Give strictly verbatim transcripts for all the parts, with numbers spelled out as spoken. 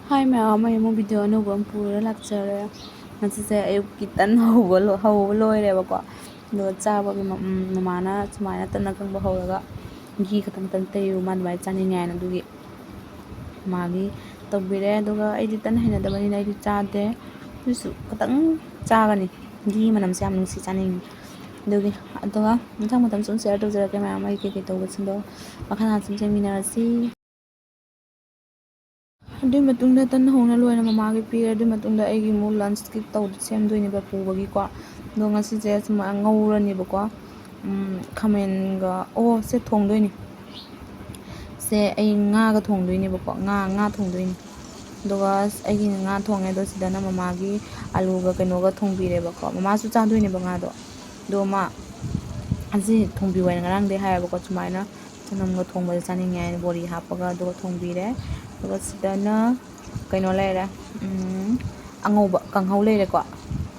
ꯍꯥꯏ ꯃꯌꯥꯝ, ꯑꯩ ꯑꯃꯨꯛ ꯚꯤꯗꯤꯑꯣ ꯑꯅꯧꯕ ꯑꯃ ꯄꯨꯔꯒ ꯂꯥꯛꯆꯔꯦ꯫ ꯉꯁꯤꯁꯦ ꯑꯌꯨꯛꯀꯤ ꯇꯟ ꯍꯧꯕ ꯂꯣ-, ꯍꯧꯕ ꯂꯣꯏꯔꯦꯕꯀꯣ꯫ ꯑꯗꯨꯒ ꯆꯥꯕꯒꯤ ꯃ-, ꯎꯝ, ꯃꯃꯥꯅ ꯁꯨꯃꯥꯏꯅ ꯇꯟ ꯑꯀꯪꯕ ꯍꯧꯔꯒ ꯘꯤ ꯈꯛꯇꯪ ꯈꯛꯇꯪ ꯇꯩꯌꯨ, ꯃꯥ ꯑꯗꯨꯃꯥꯏꯅ ꯆꯥꯅꯤꯡꯉꯦ ꯍꯥꯏꯅ, ꯑꯗꯨꯒꯤ ꯃꯥꯒꯤ ꯇꯧꯕꯤꯔꯦ꯫ ꯑꯗꯨꯒ ꯑꯩꯗꯤ ꯇꯟ ꯍꯩꯅꯗꯕꯅꯤꯅ ꯑꯩꯗꯤ ꯆꯥꯗꯦ꯫ ꯑꯗꯨꯁꯨ ꯈꯤꯇꯪ ꯆꯥꯒꯅꯤ, ꯘꯤ ꯃꯅꯝꯁꯦ ꯌꯥꯝ ꯅꯨꯡꯁꯤ, ꯆꯥꯅꯤꯡꯉꯤ꯫ ꯑꯗꯨꯒꯤ, ꯑꯗꯨꯒ ꯃꯊꯪ ꯃꯊꯪ ꯁꯨꯝ ꯁꯤꯌꯔ ꯇꯧꯖꯔꯛꯀꯦ ꯃꯌꯥꯝ, ꯑꯩ ꯀꯩꯀꯩ ꯇꯧꯕꯁꯤꯡꯗꯣ ꯃꯈꯥ ꯇꯥꯅ ꯁꯨꯝ ꯌꯦꯡꯃꯤꯟꯅꯔꯁꯤ꯫ ꯑꯗꯨꯒꯤ ꯃꯇꯨꯡꯗ ꯇꯟ ꯍꯧꯅ ꯂꯣꯏꯅ ꯃꯃꯥꯒꯤ ꯄꯤꯔꯦ꯫ ꯑꯗꯨꯒꯤ ꯃꯇꯨꯡꯗ ꯑꯩꯒꯤ ꯑꯃꯨꯛ ꯂꯟꯁꯀꯤ ꯇꯧ-, ꯁꯦꯝꯗꯣꯏꯅꯦꯕ ꯄꯨꯕꯒꯤꯀꯣ꯫ ꯑꯗꯣ ꯉꯁꯤꯁꯦ ꯁꯨꯃꯥꯏꯅ ꯉꯧꯔꯅꯦꯕꯀꯣ꯫ ꯎꯝ, ꯈꯥꯃꯦꯟꯒ, ꯑꯣ, ꯁꯦ ꯊꯣꯡꯗꯣꯏꯅꯤ꯫ ꯁꯦ ꯑꯩ ꯉꯥꯒ ꯊꯣꯡꯗꯣꯏꯅꯦꯕꯀꯣ꯫ ꯉꯥ, ꯉꯥ ꯊꯣꯡꯗꯣꯏꯅꯤ꯫ ꯑꯗꯨꯒ ꯑꯩꯒꯤꯅ ꯉꯥ ꯊꯣꯡꯉꯦ, ꯑꯗꯣ ꯁꯤꯗꯅ ꯃꯃꯥꯒꯤ ꯑꯂꯨꯒ ꯀꯩꯅꯣꯒ ꯊꯣꯡꯕꯤꯔꯦꯕꯀꯣ꯫ ꯃꯃꯥꯁꯨ ꯆꯥꯗꯣꯏꯅꯦꯕ ꯉꯥꯗꯣ꯫ ꯑꯗꯣ ꯃꯥ ꯑꯁꯤ ꯊꯣꯡꯕꯤꯌꯨ ꯍꯥꯏꯅ ꯉꯔꯥꯡꯗꯩ ꯍꯥꯏꯌꯦꯕꯀꯣ꯫ ꯁꯨꯃꯥꯏꯅ ꯆꯅꯝꯒ ꯊꯣꯡꯕꯁꯦ ꯆꯥꯅꯤꯡꯉꯦ ꯍꯥꯏꯅ ꯕꯣꯔꯤ ꯍꯥꯞꯄꯒ ꯑꯗꯨꯒ ꯊꯣꯡꯕꯤꯔꯦ꯫ ꯑꯗꯨꯒ ꯁꯤꯗꯅ ꯀꯩꯅꯣ ꯂꯩꯔꯦ, ꯎꯝ, ꯑꯉꯧꯕ ꯀꯥꯡꯍꯧ ꯂꯩꯔꯦꯀꯣ꯫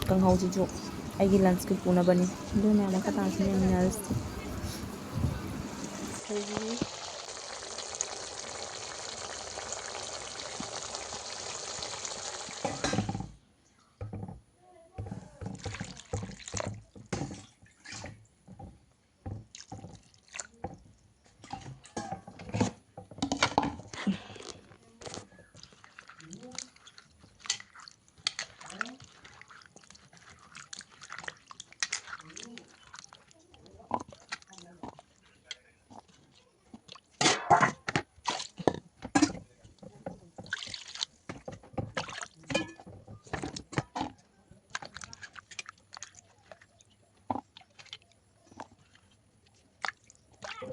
ꯀꯥꯡꯍꯧꯁꯤꯁꯨ ꯑꯩꯒꯤ ꯂꯟꯁꯀꯤ ꯄꯨꯅꯕꯅꯤ꯫ ꯑꯗꯨ ꯃꯌꯥꯝ ꯃꯈꯥ ꯇꯥꯅꯁꯨ ꯌꯦꯡꯃꯤꯟꯅꯔꯁꯤ꯫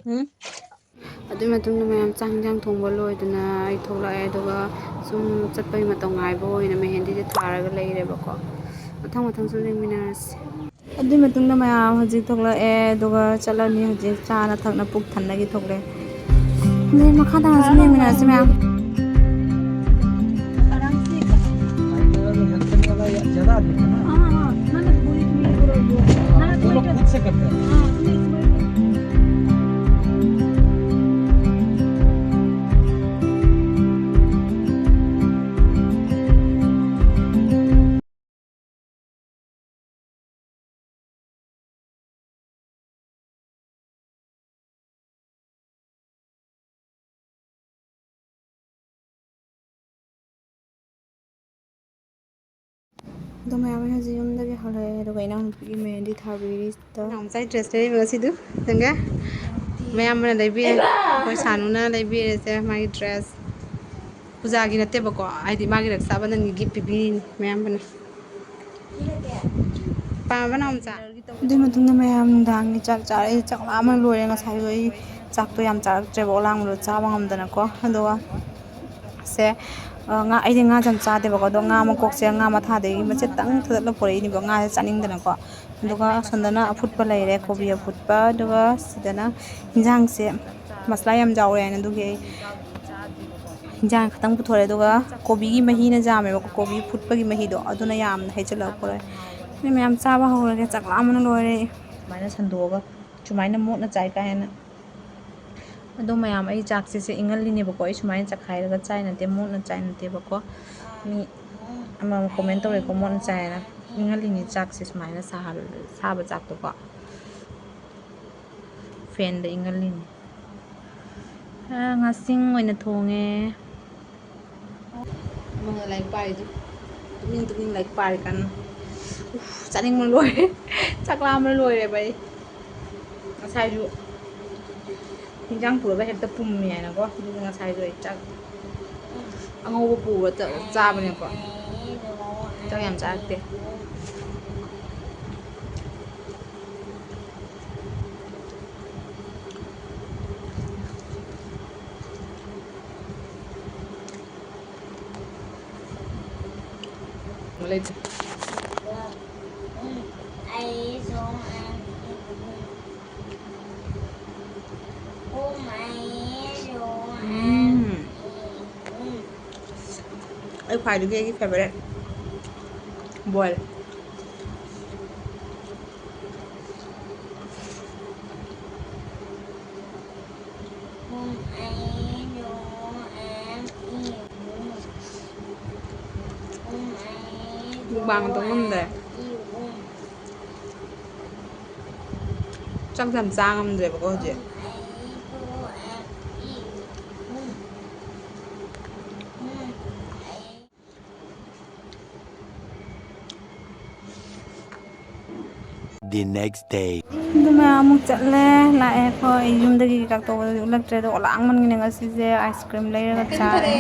ꯎꯝ? ꯑꯗꯨꯒꯤ ꯃꯇꯨꯡꯗ ꯃꯌꯥꯝ ꯆꯥꯛ ꯍꯤꯟꯖꯥꯡ ꯊꯣꯡꯕ ꯂꯣꯏꯗꯅ ꯑꯩ ꯊꯣꯛꯂꯛꯑꯦ, ꯑꯗꯨꯒ ꯁꯨꯝ ꯆꯠꯄꯒꯤ ꯃꯇꯝ ꯉꯥꯏꯕ ꯑꯣꯏꯅ ꯃꯦꯍꯦꯟꯗꯤꯁꯦ ꯊꯥꯔꯒ ꯂꯩꯔꯦꯕꯀꯣ꯫ ꯃꯊꯪ ꯃꯊꯪ ꯁꯨꯝ ꯌꯦꯡꯃꯤꯟꯅꯔꯁꯤ꯫ ꯑꯗꯨꯒꯤ ꯃꯇꯨꯡꯗ ꯃꯌꯥꯝ ꯍꯧꯖꯤꯛ ꯊꯣꯛꯂꯛꯑꯦ, ꯑꯗꯨꯒ ꯆꯠꯂꯅꯤ꯫ ꯍꯧꯖꯤꯛ ꯆꯥꯅ ꯊꯛꯅ ꯄꯨꯛ ꯊꯟꯅꯒꯤ ꯊꯣꯛꯂꯛꯑꯦ꯫ ꯑꯗꯨꯗꯤ ꯃꯈꯥ ꯇꯥꯅꯁꯨ ꯌꯦꯡꯃꯤꯟꯅꯔꯁꯤ ꯃꯌꯥꯝ꯫ ꯑꯗꯣ ꯃꯌꯥꯝ, ꯑꯩ ꯍꯧꯖꯤꯛ ꯌꯨꯝꯗꯒꯤ ꯍꯜꯂꯛꯑꯦ, ꯑꯗꯨꯒ ꯏꯅꯥꯎꯅꯨꯄꯤꯒꯤ ꯃꯦꯍꯦꯟꯗꯤ ꯊꯥꯕꯤꯔꯤ ꯁꯤꯗ꯫ ꯅꯥꯎꯆꯥꯒꯤ ꯗ꯭ꯔꯦꯁ ꯂꯩꯕ ꯉꯁꯤꯗꯨ ꯅꯪꯒ ꯃꯌꯥꯝꯕꯅ ꯂꯩꯕꯤꯔꯦ, ꯑꯩꯈꯣꯏ ꯁꯥꯅꯨꯅ ꯂꯩꯕꯤꯔꯦꯁꯦ ꯃꯥꯒꯤ ꯗ꯭ꯔꯦꯁ꯫ ꯄꯨꯖꯥꯒꯤ ꯅꯠꯇꯦꯕꯀꯣ, ꯍꯥꯏꯗꯤ ꯃꯥꯒꯤ ꯔꯛꯁꯥꯕꯟꯙꯟꯒꯤ ꯒꯤꯐ ꯄꯤꯕꯤꯔꯤꯅꯤ ꯃꯌꯥꯝꯕꯅ꯫ ꯄꯥꯝꯃꯕ ꯅꯥꯎꯆꯥ? ꯑꯗꯨꯒꯤ ꯃꯇꯨꯡꯗ ꯃꯌꯥꯝ ꯅꯨꯡꯗꯥꯡꯒꯤ ꯆꯥꯛ ꯆꯥꯔꯦ꯫ ꯑꯩ ꯆꯥꯛ ꯂꯥꯝꯕꯅ ꯂꯣꯏꯔꯦ꯫ ꯉꯁꯥꯏꯗꯣ ꯑꯩ ꯆꯥꯛꯇꯣ ꯌꯥꯝ ꯆꯥꯔꯛꯇ꯭ꯔꯦꯕ, ꯑꯣꯂꯥꯡꯕꯗꯣ ꯆꯥꯕ ꯉꯝꯗꯅꯀꯣ꯫ ꯑꯗꯨꯒ ꯁꯦ, ꯑ, ꯉꯥ, ꯑꯩꯗꯤ ꯉꯥ ꯌꯥꯝ ꯆꯥꯗꯦꯕꯀꯣ, ꯑꯗꯣ ꯉꯥ ꯃꯀꯣꯛꯁꯦ, ꯉꯥ ꯃꯊꯥꯗꯒꯤ ꯃꯆꯦꯠꯇꯪ ꯊꯥꯗꯠꯂ ꯄꯣꯔꯛꯏꯅꯦꯕ, ꯉꯥꯁꯦ ꯆꯥꯅꯤꯡꯗꯅꯀꯣ꯫ ꯑꯗꯨꯒ ꯑꯁꯣꯝꯗꯅ ꯑꯐꯨꯠꯄ ꯂꯩꯔꯦ, ꯀꯣꯕꯤ ꯑꯐꯨꯠꯄ꯫ ꯑꯗꯨꯒ ꯁꯤꯗꯅ ꯍꯤꯟꯖꯥꯡꯁꯦ ꯃꯁꯂꯥ ꯌꯥꯝ ꯌꯥꯎꯔꯦ ꯍꯥꯏꯅ, ꯑꯗꯨꯒꯤ ꯑꯩ ꯍꯤꯟꯖꯥꯡ ꯈꯛꯇꯪ ꯄꯨꯊꯣꯔꯛꯑꯦ꯫ ꯑꯗꯨꯒ ꯀꯣꯕꯤꯒꯤ ꯃꯍꯤꯅ ꯌꯥꯝꯃꯦꯕꯀꯣ, ꯀꯣꯕꯤ ꯐꯨꯠꯄꯒꯤ ꯃꯍꯤꯗꯣ ꯑꯗꯨꯅ ꯌꯥꯝꯅ ꯍꯩꯖꯤꯜꯂꯒ ꯄꯨꯔꯛꯑꯦ꯫ ꯑꯗꯨ ꯃꯌꯥꯝ ꯆꯥꯕ ꯍꯧꯔꯒꯦ, ꯆꯥꯛ ꯂꯥꯝꯕꯅ ꯂꯣꯏꯔꯦ꯫ ꯁꯨꯃꯥꯏꯅ ꯁꯟꯗꯣꯛꯑꯒ ꯁꯨꯃꯥꯏꯅ ꯃꯣꯠꯅ ꯆꯥꯏ ꯀꯥꯏ ꯍꯥꯏꯅ꯫ ꯑꯗꯣ ꯃꯌꯥꯝ, ꯑꯩ ꯆꯥꯛꯁꯦ ꯁꯦ ꯏꯪꯍꯜꯂꯤꯅꯦꯕꯀꯣ꯫ ꯑꯩ ꯁꯨꯃꯥꯏꯅ ꯆꯈꯥꯏꯔꯒ ꯆꯥꯏ ꯅꯠꯇꯦ, ꯃꯣꯠꯅ ꯆꯥꯏ ꯅꯠꯇꯦꯕꯀꯣ꯫ ꯃꯤ ꯑꯃꯃꯝ ꯀꯣꯃꯦꯟ ꯇꯧꯔꯦꯀꯣ, ꯃꯣꯠꯅ ꯆꯥꯏ ꯍꯥꯏꯅ꯫ ꯏꯪꯍꯜꯂꯤꯅꯤ ꯆꯥꯛꯁꯦ ꯁꯨꯃꯥꯏꯅ ꯁꯥꯍꯜ-, ꯁꯥꯕ ꯆꯥꯛꯇꯣꯀꯣ꯫ ꯐꯦꯟꯗ ꯏꯪꯍꯜꯂꯤꯅꯤ꯫ ꯑ, ꯉꯥꯁꯤꯡ ꯑꯣꯏꯅ ꯊꯣꯡꯉꯦ꯫ ꯑꯃꯅ ꯂꯥꯏꯔꯤꯛ ꯄꯥꯔꯤꯗꯨ꯫ ꯇꯨꯃꯤꯟ ꯇꯨꯃꯤꯟ ꯂꯥꯏꯔꯤꯛ ꯄꯥꯔꯤ ꯀꯟꯅ꯫ ꯎꯐ, ꯆꯥꯅꯤꯡꯕꯅ ꯂꯣꯏꯔꯦ꯫ ꯆꯥꯛ ꯂꯥꯝꯕꯅ ꯂꯣꯏꯔꯦꯕ ꯑꯩ꯫ ꯉꯁꯥꯏꯁꯨ ꯍꯤꯟꯖꯥꯡ ꯄꯨꯔꯒ ꯍꯦꯛꯇ ꯄꯨꯝꯃꯤ ꯍꯥꯏꯅꯀꯣ꯫ ꯑꯗꯨꯒ ꯉꯁꯥꯏꯁꯨ ꯑꯩ ꯆꯥꯛ ꯑꯉꯧꯕ ꯄꯨꯔ ꯆ-, ꯆꯥꯕꯅꯦꯀꯣ꯫ ꯆꯥꯛ ꯌꯥꯝ ꯆꯥꯔꯛꯇꯦ꯫ ꯂꯩꯇꯦ꯫ ꯎꯝ꯫ ꯑꯩ ꯈ꯭ꯋꯥꯏꯗꯒꯤ ꯑꯩꯒꯤ favorite boil꯫ ꯃꯨꯛꯕꯥꯡ ꯇꯧ ꯉꯝꯗ꯭ꯔꯦ꯫ ꯆꯥꯛ ꯌꯥꯝ ꯆꯥ ꯉꯝꯗ꯭ꯔꯦꯕꯀꯣ ꯍꯧꯖꯤꯛ꯫ The next day. ꯑꯗꯨ ꯃꯌꯥꯝ ꯑꯃꯨꯛ ꯆꯠꯂꯦ, ꯂꯥꯛꯑꯦ꯫ ꯑꯩꯈꯣꯏ ꯌꯨꯝꯗꯒꯤ ꯀꯩꯀꯥ ꯇꯧꯕꯗꯗꯤ ꯎꯠꯂꯛꯇ꯭ꯔꯦ, ꯑꯗꯣ ꯂꯥꯡꯃꯟꯒꯤꯅ ꯉꯁꯤꯁꯦ ꯑꯥꯏꯁ ꯀ꯭ꯔꯤꯝ ꯂꯩꯔꯒ ꯆꯥꯔꯦ꯫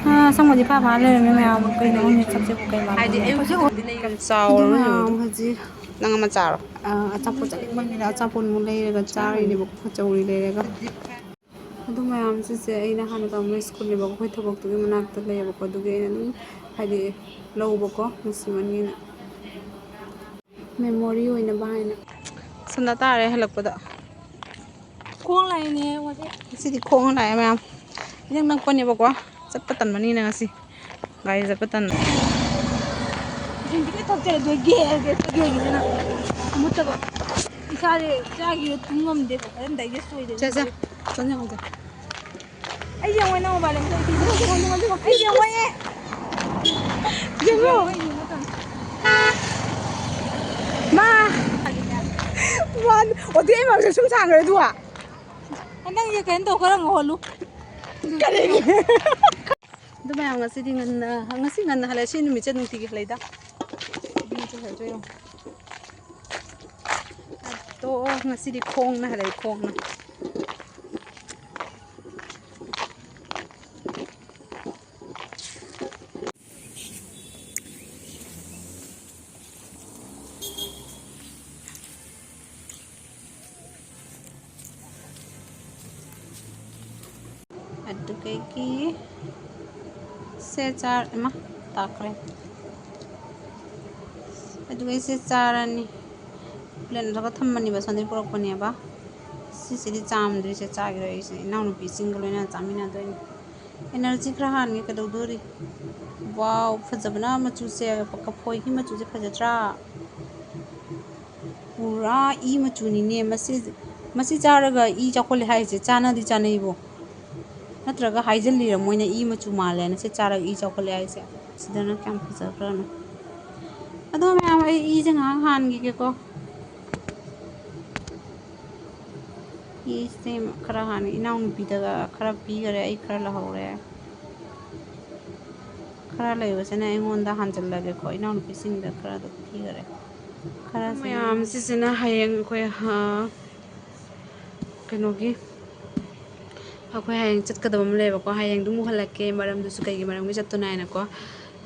ꯑꯥ, ꯑꯁꯪꯕꯗꯤ ꯐꯥ ꯐꯥ ꯂꯩꯔꯝꯃꯦ ꯃꯌꯥꯝ꯫ ꯀꯩꯅꯣ ꯈꯪꯗꯦ, ꯁꯝꯁꯤꯕꯨ ꯀꯩ ꯃꯥꯟꯒꯦ? ꯍꯥꯏꯗꯤ ꯑꯩ ꯍꯧꯖꯤꯛ ꯍꯧꯖꯤꯛ ꯌꯥꯝ ꯆꯥꯎꯔꯕꯅꯤ꯫ ꯑꯗꯨ ꯃꯌꯥꯝ ꯍꯧꯖꯤꯛ ꯅꯪ ꯑꯃ ꯆꯥꯔꯣ꯫ ꯑꯥ, ꯑꯆꯥꯄꯣꯠ ꯆꯥꯅꯤꯡꯃꯟꯒꯤꯗꯅ ꯑꯆꯥꯄꯣꯠ ꯑꯃꯨꯛ ꯂꯩꯔꯒ ꯆꯥꯔꯤꯅꯦꯕꯀꯣ, ꯀꯆꯧꯔꯤ ꯂꯩꯔꯒ꯫ ꯑꯗꯨ ꯃꯌꯥꯝꯁꯤꯁꯦ ꯑꯩꯅ ꯍꯥꯟꯅ ꯇꯝꯕ ꯁ꯭ꯀꯨꯜꯅꯦꯕꯀꯣ, ꯑꯩꯈꯣꯏ ꯊꯕꯛꯇꯨꯒꯤ ꯃꯅꯥꯛꯇ ꯂꯩꯌꯦꯕꯀꯣ, ꯑꯗꯨꯒꯤ ꯑꯩꯅ ꯑꯗꯨꯝ ꯍꯥꯏꯗꯤ ꯂꯧꯕꯀꯣ, ꯅꯨꯡꯁꯤꯃꯟꯒꯤꯅ꯫ ꯃꯦꯃꯣꯔꯤ ꯑꯣꯏꯅꯕ ꯍꯥꯏꯅ꯫ ꯁꯟꯗ ꯇꯥꯔꯦ ꯍꯜꯂꯛꯄꯗ꯫ ꯈꯣꯡ ꯂꯥꯛꯏꯅꯦ ꯉꯁꯤ꯫ ꯉꯁꯤꯗꯤ ꯈꯣꯡꯅ ꯂꯥꯛꯑꯦ ꯃꯌꯥꯝ꯫ ꯏꯅꯛ ꯅꯛꯄꯅꯦꯕꯀꯣ, ꯆꯠꯄ ꯇꯟꯕꯅꯤꯅ ꯉꯁꯤ ꯒꯥꯔꯤ ꯆꯠꯄ ꯇꯟꯕ꯫ ꯗ꯭ꯔꯤꯡꯗꯤ ꯂꯣꯏ ꯊꯛꯆꯔꯦ, ꯑꯗꯨ ꯒꯦ ꯒꯦ ꯒꯦꯒꯤꯁꯤꯅ ꯑꯃꯠꯇꯕ ꯏꯁꯥꯁꯦ ꯆꯥꯈꯤꯕ ꯇꯨꯝ ꯉꯝꯗꯦꯕ, ꯐꯖꯅ ꯗꯥꯏꯖꯦꯁ ꯑꯣꯏꯗꯦ꯫ ꯆꯠꯁꯦ, ꯆꯠꯁꯦ, ꯆꯠꯁꯦ꯫ ꯑꯩ ꯌꯦꯡꯉꯣꯏ ꯅꯪ ꯃꯣꯕꯥꯏꯜ ꯑꯝꯇ ꯑꯩ ꯌꯦꯡꯉꯣꯏꯌꯦ꯫ ꯌꯦꯡꯉꯣ꯫ ꯃꯥ꯫ ꯃꯥ꯫ ꯑꯣ, ꯑꯗꯨ ꯑꯩ ꯃꯔꯛꯇ ꯁꯨꯝ ꯁꯥꯟꯅꯔꯦ ꯑꯗꯨꯒ꯫ ꯅꯪꯁꯦ ꯀꯩꯅꯣ ꯇꯧ, ꯈꯔ ꯉꯧꯍꯜꯂꯨ꯫ ꯀꯔꯤꯒꯤ? ꯑꯗꯨ ꯃꯌꯥꯝ ꯉꯁꯤꯗꯤ ꯉꯟꯅ, ꯉꯁꯤ ꯉꯟꯅ ꯍꯜꯂꯛꯑꯦ꯫ ꯁꯤ ꯅꯨꯃꯤꯠꯁꯦ ꯅꯨꯡꯇꯤꯒꯤ ꯍꯜꯂꯛꯏꯗ꯫ ꯃꯤꯁꯨ ꯍꯜꯂꯛꯇ꯭ꯔꯦ ꯌꯦꯡꯉꯣ꯫ ꯑꯗꯣ ꯉꯁꯤꯗꯤ ꯈꯣꯡꯅ ꯍꯜꯂꯛꯑꯦ, ꯈꯣꯡꯅ꯫ ꯑꯗꯨꯗꯒꯤ ꯁꯦ ꯆꯥꯔ, ꯏꯃꯥ, ꯇꯥꯈ꯭ꯔꯦ꯫ ꯑꯗꯨꯒ ꯑꯩꯁꯦ ꯆꯥꯔꯅꯤ꯫ ꯕ꯭ꯂꯦꯟꯗꯔꯒ ꯊꯝꯕꯅꯦꯕ, ꯁꯣꯝꯗꯩ ꯄꯨꯔꯛꯄꯅꯦꯕ꯫ ꯁꯤꯁꯤꯗꯤ ꯆꯥꯝꯗ꯭ꯔꯤꯁꯦ, ꯆꯥꯈꯤꯔꯣꯏ ꯑꯩꯁꯦ꯫ ꯏꯅꯥꯎꯅꯨꯄꯤꯁꯤꯡꯒ ꯂꯣꯏꯅ ꯆꯥꯃꯤꯟꯅꯗꯣꯏꯅꯤ꯫ ꯑꯦꯅꯔꯖꯤ ꯈꯔ ꯍꯥꯟꯒꯦ ꯀꯩꯗꯧꯗꯣꯔꯤ? ꯋꯥꯎ, ꯐꯖꯕꯅ ꯃꯆꯨꯁꯦ, ꯀꯐꯣꯏꯒꯤ ꯃꯆꯨꯁꯦ ꯐꯖꯗ꯭ꯔꯥ? ꯄꯨꯔꯥ ꯏ ꯃꯆꯨꯅꯤꯅꯦ꯫ ꯃꯁꯤ, ꯃꯁꯤ ꯆꯥꯔꯒ ꯏ ꯆꯥꯎꯈꯠꯂꯦ ꯍꯥꯏꯁꯦ ꯆꯥꯟꯅꯗꯤ ꯆꯥꯟꯅꯩꯕꯣ? ꯅꯠꯇ꯭ꯔꯒ ꯍꯥꯏꯖꯤꯜꯂꯤꯔ ꯃꯣꯏꯅ ꯏ ꯃꯆꯨ ꯃꯥꯜꯂꯦꯅ ꯁꯤ ꯆꯥꯔꯒ ꯏ ꯆꯥꯎꯈꯠꯂꯦ ꯍꯥꯏꯁꯦ? ꯁꯤꯗꯅ ꯀꯌꯥꯝ ꯐꯖꯈ꯭ꯔꯅꯣ꯫ ꯑꯗꯣ ꯃꯌꯥꯝ, ꯑꯩ ꯏꯁꯦ ꯉꯥꯏꯍꯥꯛ ꯍꯥꯟꯈꯤꯒꯦꯀꯣ꯫ ꯏꯁꯦ ꯈꯔ ꯍꯥꯟꯅ ꯏꯅꯥꯎꯅꯨꯄꯤꯗꯒ ꯈꯔ ꯄꯤꯈꯔꯦ, ꯑꯩ ꯈꯔ ꯂꯧꯍꯧꯔꯦ꯫ ꯈꯔ ꯂꯩꯕꯁꯤꯅ ꯑꯩꯉꯣꯟꯗ ꯍꯥꯟꯖꯜꯂꯒꯦꯀꯣ, ꯏꯅꯥꯎꯅꯨꯄꯤꯁꯤꯡꯗ ꯈꯔ ꯑꯗꯨꯝ ꯄꯤꯈꯔꯦ꯫ ꯈꯔ ꯃꯌꯥꯝ ꯁꯤꯁꯤꯅ ꯍꯌꯦꯡ ꯑꯩꯈꯣꯏ, ꯑ, ꯀꯩꯅꯣꯒꯤ, ꯑꯩꯈꯣꯏ ꯍꯌꯦꯡ ꯆꯠꯀꯗꯕ ꯑꯃ ꯂꯩꯌꯦꯕꯀꯣ꯫ ꯍꯌꯦꯡꯗꯨ ꯑꯃꯨꯛ ꯍꯜꯂꯛꯀꯦ, ꯃꯔꯝꯗꯨꯁꯨ ꯀꯩꯒꯤ ꯃꯔꯝꯒꯤ ꯆꯠꯇꯣꯏꯅꯣ ꯍꯥꯏꯅꯀꯣ꯫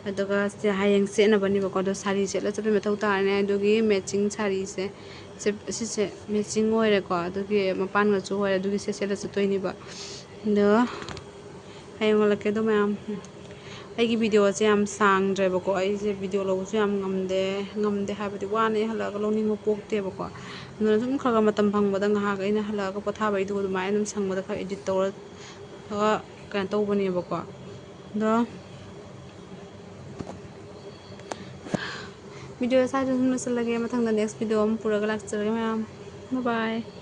ꯑꯗꯨꯒ ꯁꯦ ꯍꯌꯦꯡ ꯁꯦꯠꯅꯕꯅꯤꯕꯀꯣ꯫ ꯑꯗꯣ ꯁꯥꯔꯤ ꯁꯦꯠꯂ ꯆꯠꯄꯩ ꯃꯊꯧ ꯇꯥꯔꯅꯤ꯫ ꯑꯗꯨꯒꯤ ꯃꯦꯆꯤꯡ ꯁꯥꯔꯤꯁꯦ, ꯁꯦ-, ꯁꯤꯁꯦ ꯃꯦꯆꯤꯡ ꯑꯣꯏꯔꯦꯀꯣ꯫ ꯑꯗꯨꯒꯤ ꯃꯄꯥꯟꯒꯁꯨ ꯑꯣꯏꯔꯦ꯫ ꯑꯗꯨꯒꯤ ꯁꯦꯠ ꯁꯦꯠꯂ ꯆꯠꯇꯣꯏꯅꯦꯕ꯫ ꯑꯗꯣ ꯍꯌꯦꯡ ꯍꯜꯂꯛꯀꯦ꯫ ꯑꯗꯣ ꯃꯌꯥꯝ, ꯑꯩꯒꯤ ꯚꯤꯗꯤꯑꯣꯁꯦ ꯌꯥꯝ ꯁꯥꯡꯗ꯭ꯔꯦꯕꯀꯣ꯫ ꯑꯩꯁꯦ ꯚꯤꯗꯤꯑꯣ ꯂꯧꯕꯁꯨ ꯌꯥꯝ ꯉꯝꯗꯦ꯫ ꯉꯝꯗꯦ ꯍꯥꯏꯕꯗꯤ ꯋꯥꯅ ꯑꯩ ꯍꯜꯂꯛꯑꯒ ꯂꯧꯅꯤꯡꯕ ꯄꯣꯛꯇꯦꯕꯀꯣ꯫ ꯑꯗꯨꯅ ꯁꯨꯝ ꯈꯔ ꯈꯔ ꯃꯇꯝ ꯐꯪꯕꯗ ꯉꯥꯏꯍꯥꯛ ꯑꯩꯅ ꯍꯜꯂꯛꯑꯒ ꯄꯣꯊꯥꯕꯩꯗꯨ ꯑꯗꯨꯃꯥꯏꯅ ꯑꯗꯨꯝ ꯁꯪꯕꯗ ꯈꯔ ꯏꯗꯤꯠ ꯇꯧꯔꯒ ꯀꯩꯅꯣ ꯇꯧꯕꯅꯦꯕꯀꯣ꯫ ꯑꯗꯣ ꯚꯤꯗꯤꯑꯣ ꯁ꯭ꯋꯥꯏꯗ ꯑꯗꯨꯝ ꯂꯣꯏꯁꯤꯜꯂꯒꯦ꯫ ꯃꯊꯪꯗ ꯅꯦꯛꯁ ꯚꯤꯗꯤꯑꯣ ꯑꯃ ꯄꯨꯔꯒ ꯂꯥꯛꯆꯔꯒꯦ ꯃꯌꯥꯝ꯫ Bye bye꯫